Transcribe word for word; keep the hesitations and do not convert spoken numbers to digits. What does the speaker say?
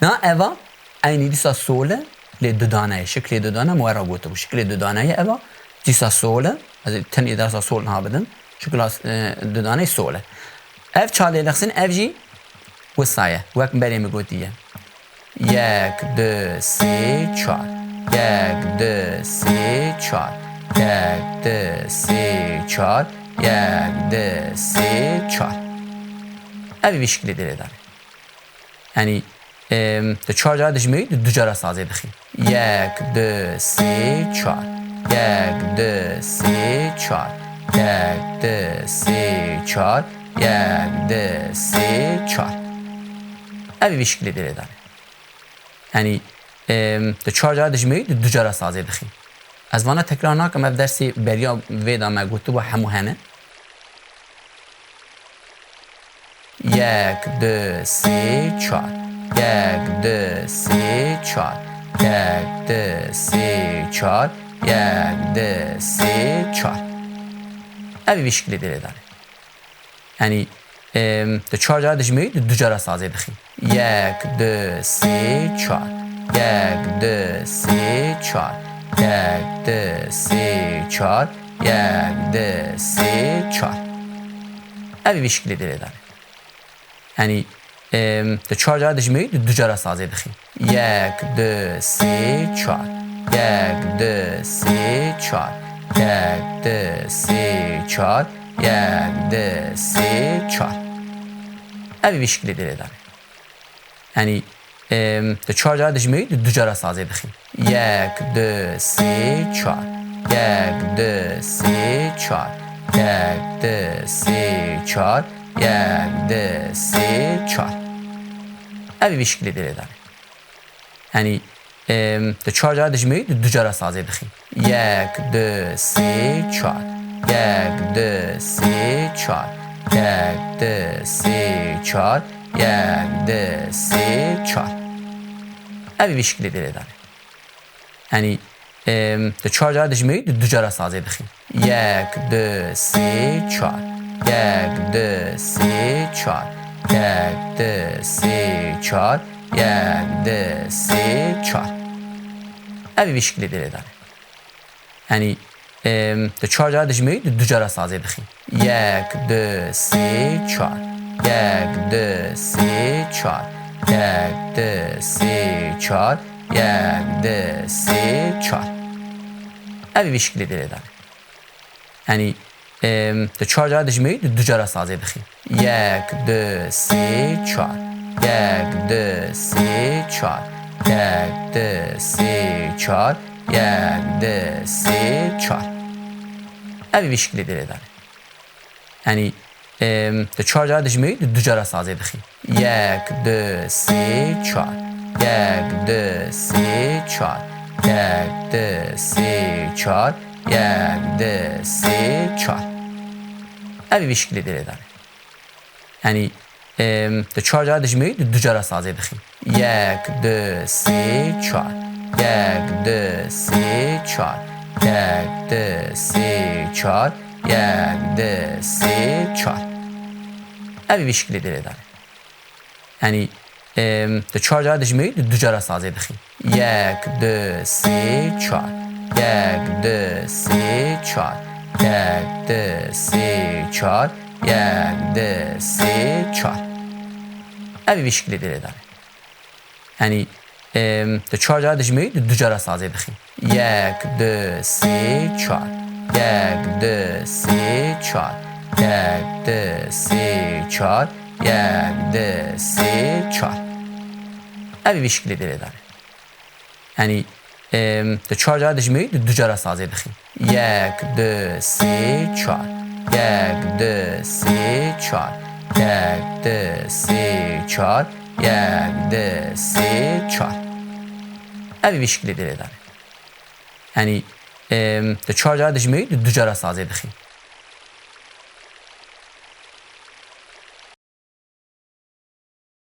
Na eva eynî dîsa sol e, lê dudane ye. Şiklê dudane me we re gotibû. Şiklê dudane ye eva. Dîsa sol e. Ez ê tenê dersa sol niha bidim. Şikla, e, dudane sol e. Ev çar lê lexsin, ev jî wisa ye. Wek berê min gotiye. Yek, du, sê, çar. Yek, du, sê, çar. Yek, du, sê, çar. Yek, du, sê, çar. Ev vî şiklê dilê dane. Yanî, em, tu çar cara dijmê, tu du cara sazê dixî. Yek, du, sê, çar. Yek, du, sê, çar. Yek, du, sê, çar. Yek, du, sê, çar. Ev vî şiklê dilê dane. Yanî, em, tu çar cara dijmê, tu du cara sazê dixî. Ez vana tekrar nakim, ev dersê beriya vê de me gotibû hemû hene. Yek, du, sê, çar. Yek, du, sê, çar. Yek, du, sê, çar. Yek, du, sê, çar. Ev vî şiklê dilê dane. Yanî, em, tu çar cara dijmê, tu du cara sazê dixî. Yek, du, sê, çar. Yek, du, sê, çar. Yek, du, sê, çar. Yek, du, sê, çar. Ev vî şiklê dilê dane. Yanî, em, tu çar cara dijmê, tu du cara sazê dixî. Yek, du, sê, çar. Yek, du, sê, çar. Yek, du, sê, çar. Yek, du, sê, çar. Ev vî şiklê dilê dane. Yanî, em, tu çar cara dijmê, tu du cara sazê dixî. Yek, du, sê, çar. Yek, du, sê, çar. Yek, du, sê, çar. Yek, du, sê, çar. Ev vî şiklê dilê dane. Yanî, em, tu çar cara dijmê, tu du cara sazê dixî. Yek, du, sê, çar. Yek, du, sê, çar. Yek, du, sê, çar. Yek, du, sê, çar. Ev vî şiklê dilê dane. Yanî, em, tu çar cara dijmê, tu du cara sazê dixî. Yek, du, sê, çar. Yek, du, sê, çar. Yek, du, sê, çar. Yek, du, sê, çar. Ev vî şiklê dilê dane. Yanî, em, tu çar cara dijmê, tu du cara sazê dixî. Yek, du, sê, çar. Yek, du, sê, çar. Yek, du, sê, çar. Yek, du, sê, çar. Ev vî şiklê dilê dane. Yanî, em, tu çar cara dijmê, tu du cara sazê dixî. Yek, du, sê, çar. Yek, du, sê, çar. Yek, du, sê, çar. Yek, du, sê, çar. Ev vî şiklê dilê dane. Yanî, em, tu çar cara dijmê, tu du cara sazê dixî. Yek, du, sê, çar. Yek, du, sê, çar. Yek, du, sê, çar. Yek, du, sê, çar. Ev vî şiklê dilê dane. Yanî, em, tu çar cara dijmê, tu du cara sazê dixî. Yek, du, sê, çar. Yek, du, sê, çar. Yek, du, sê, çar. Yek, du, sê, çar. Ev vî şiklê dilê dane. Yanî, em, tu çar cara dijmê, tu du cara sazê dixî. Yek, du, sê, çar. Yek, du, sê, çar. Yek, du, sê, çar. Yek, du, sê, çar. Ev vî şiklê dilê dane. Yanî, em, tu çar cara dijmê, tu du cara sazê dixî. Yek, du, sê, çar. Yek, du, sê, çar. Yek, du, sê, çar. Yek, du, sê, çar. Ev vî şiklê dilê dane. Yanî, em, tu çar cara dijmê, tu du cara sazê dixî. Yek, du, sê, çar. Yek, du, sê, çar. Yek, du, sê, çar. Yek, du, sê, çar. Ev vî şiklê dilê dane. Yanî, em, tu çar cara dijmê, tu du cara sazê dixî.